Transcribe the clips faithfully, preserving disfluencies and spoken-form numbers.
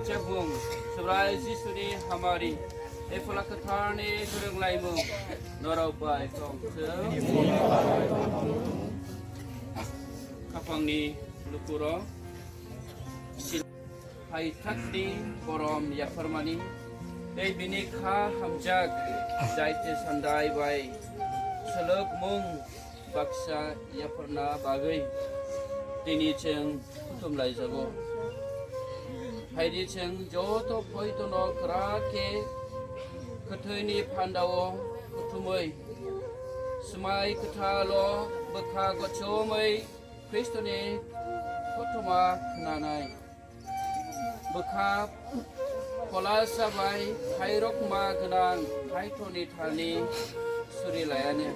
Chakmung, Subrai Jisuni hamari, Ephola Kwtharni kwrwnglaimung, norok bai tong thung. Khapangni lukurok. Phaithakni borom yapharmani tei bini kha hamjak jaite sandai bai swlwkmung baksa yapharna bagwi tini chwng kuthum laijago. Phaidi chwng joto poitono kwrak khe kwthwini phandao kuthumwi, swmai kwthalo bwkha gochomwi Khristoni kothoma khnanai. Bwkha pholasa bai khairokma gwnang Kaitorni thalni suri laiani.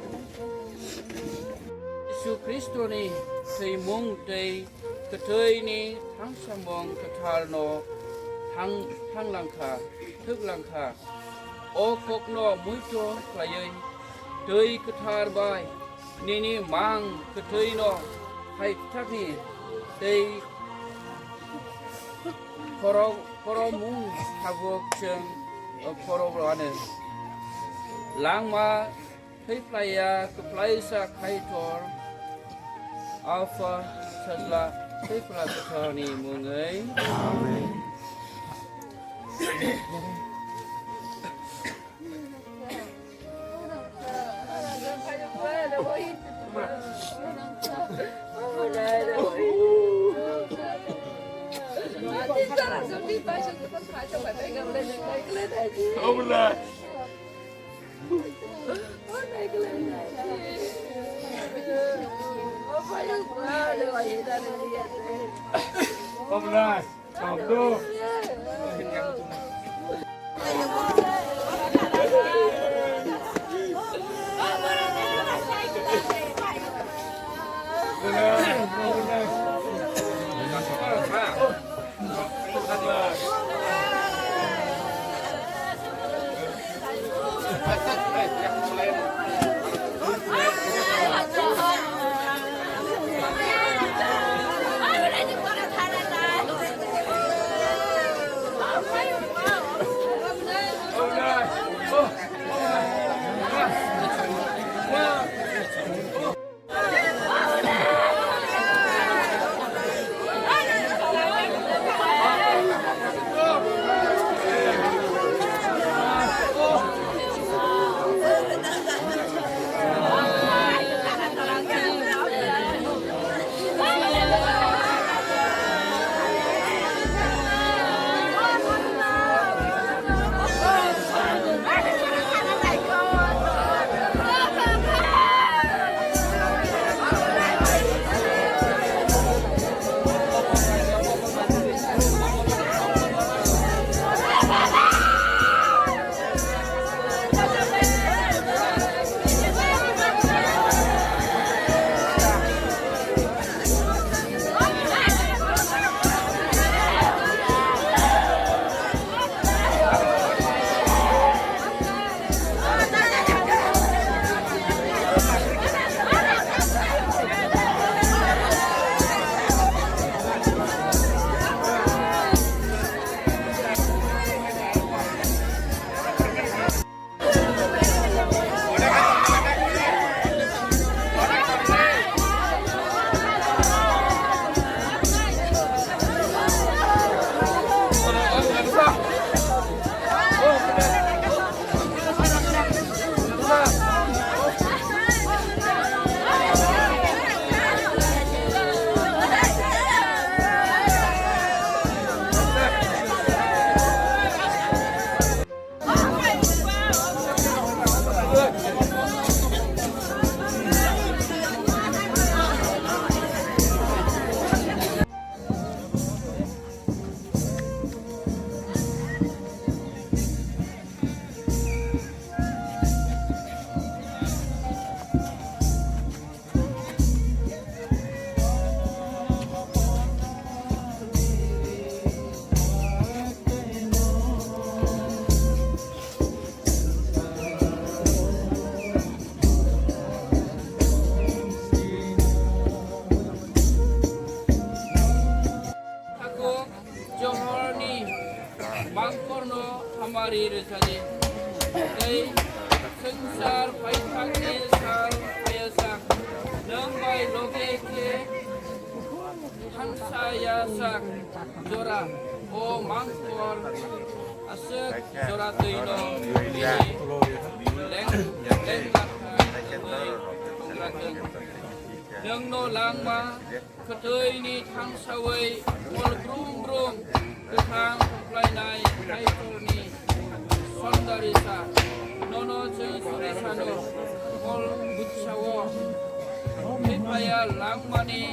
Jisu Khristoni thwimung tei kwthwini thangsamung kwtharno thang-, thanglangkha, thwklangkha. O kokno muito khlaiwi twi kwthar bai nini mang kwthwino phaithakni tei khorok-, khorokmung tabuk chwng khorok rwani. Langma thwiplaiya kwplaisa Kaitor Apha Sajla Thwiphla Kwtharni mungwi. Amen. Oblas. O mangkor aswk jora twino bini leng leng lakha wngwi tongra thung. Nwngno langma kwthwini thangsawi mol brum brum kwthang khuplainai Kaitorni sondarisa. Nono chwng surisano mol butsao thwiphaya langmani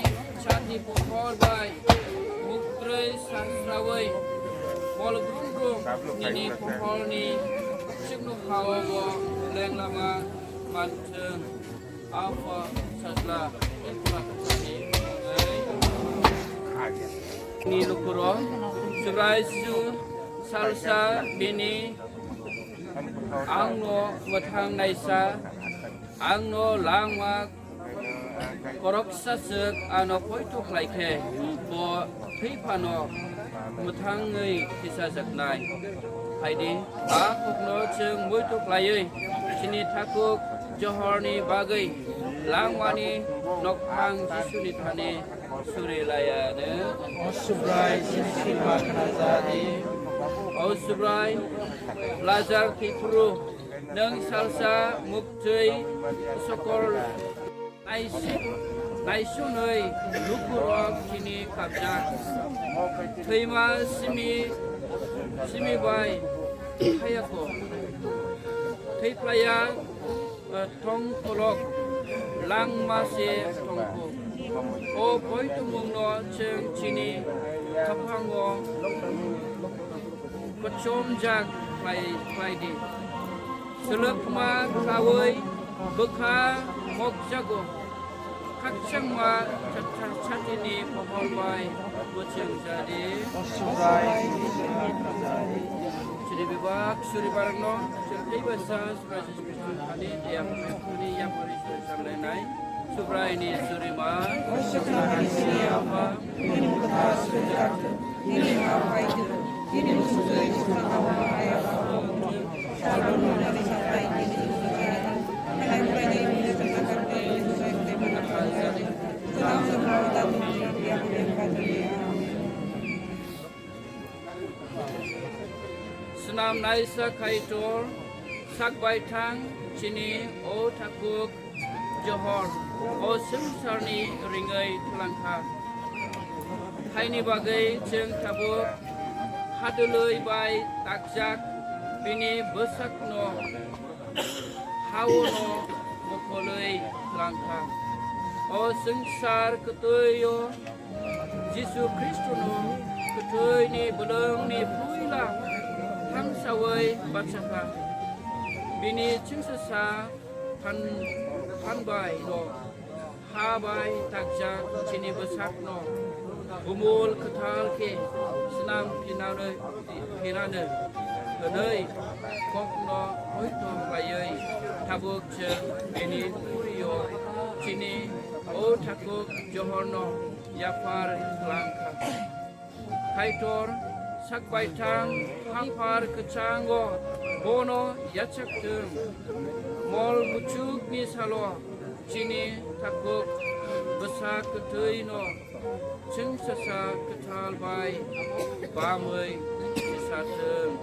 chati pohor bai muktrwi sasrawi mol brum brum nini poholni chiknuphaobo lenglama manthwng. Apo sajla ni lukuro Subrai Jisu salsa bini angno mwthang naisa, angno langma koroksa swk ano poito khlai khe bo thwi phano mwthangwi thisajaknai. Phaidi, a kokno chwng muitu khlaiwi chini thakhuk johorni bagwi langmani nokphang Jisuni thani suri layano. O Subrai, chini sima khnajadi. O Subrai, Lazar thwiphuru, nwng salsa muktwi sokol Naisi-, naisunoi lukurok chini kabjak. Thwima simi, simi bai thayako. Thwiplaya, eh, thongkolok langma se thongko. O poitumungno chwng chini khaphango kochomjak khlai, khlai di. Swlwkma khaui bwkha mokjago. Khakchangma cha-, cha-, chatini pohor bai bwchwng jadi. Chini bebak suri barangno chwng tei bai sa Subrai Jisu Khristo ni thani tei ang ni yapori suri sanglai nai. Subrai ni suri ma. Apa. Swnam naisa Kaitor, sak baithang chini o thakhuk johor, o swngcharni ringwi twlangkha. Haini bagwi chwng tabuk hadwlwi bai takjak bini bwsakno haono mokholwi twlangkha. O swngchar kwtwio Jisu Khristono kwthwini bwlwngni puila thamsawi bachakha. Bini chwngsasa phan-, phanbai rok ha bai takjak chini bwsakno bumul kwthal khe swnam phinanwi, phinanwi hwnwi kokno poito khlaiwi tabuk chwng bini purio chini o thakhuk johorno yaphar twlangkha. Kaitor sak baithang haphar kwchango bono yachak thung. Mol buchukni salo chini thakhuk bwsa kwthwino chwngsasa kwthal bai bamwi kisa thung.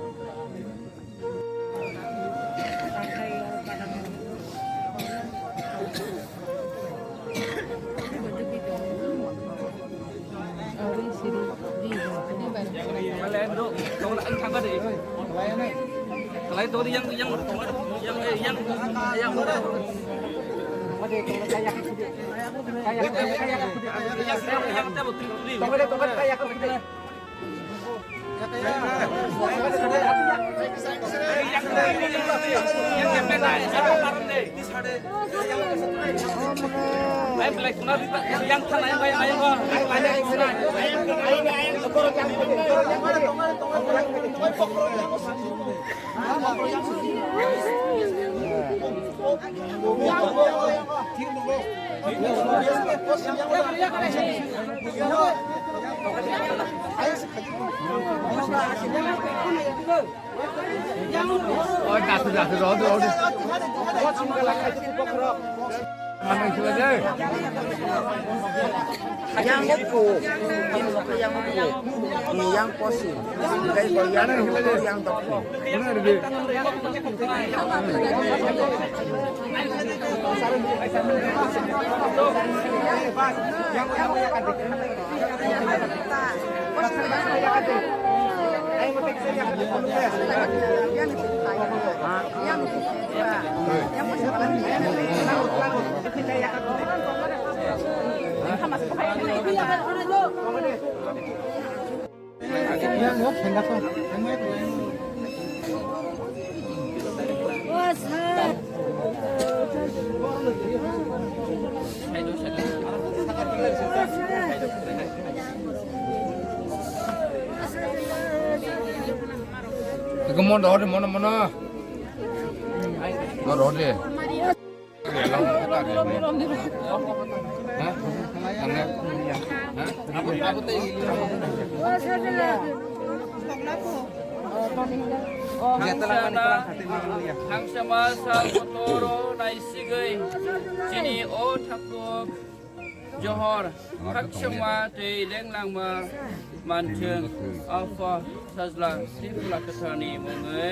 Yang ko, yang ko, yang kosi, yang ko, yang ko, yang dokko. Iko mon rohor de, mon, mon. Mon rohor de. Hangsama sal kotoro naisigwi chini o thakhuk johor haksama tei lenglangma manthung. Apha Sajla Tripura Kwthar ni mungwi.